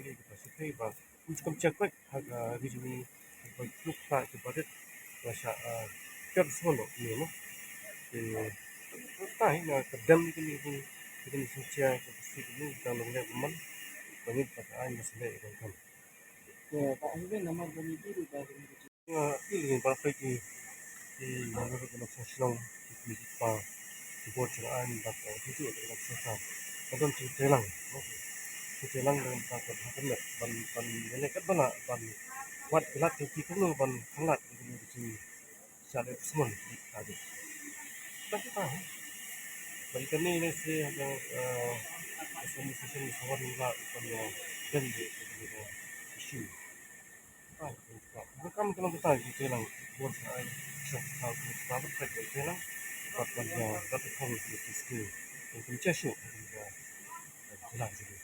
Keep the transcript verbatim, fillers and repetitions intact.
ïa ki ba shu pei ba kum shu kam check quick ha ka ri jong ngi ba ki khluk khlak ki ba rit ba sha, ah, pher sngewbha noh ki noh. Te tai na ka dem ki ni ki ni shu check ka shu ki ni ka long leh man ba ngi ba ka ai na shu leh ka kan. Te ba ai wen namar ba ngi ki ba Nga appeal ïa ba peit ki, ki nongrim ki nongshong shnong, ki kmie ki kpa, ki bor jong aiñ bad ki juh ki nongshong shnong. Ka don ki treilang, ki treilang dang ka ka ha ka met ban ban ïa ne kat ban ban wat ki lad ki ki kumno ban khanglad ki ki ki sha de smun ki ka de. Ban ki ta. Ban ka ne ne se ha ka, eh, ka session session sa wan la ban ïa den de ki ki issue. Kam kam kita kita lang buat ai shop kita kita kita lang buat buat ya tapi kong kita skill kita cesu kita kita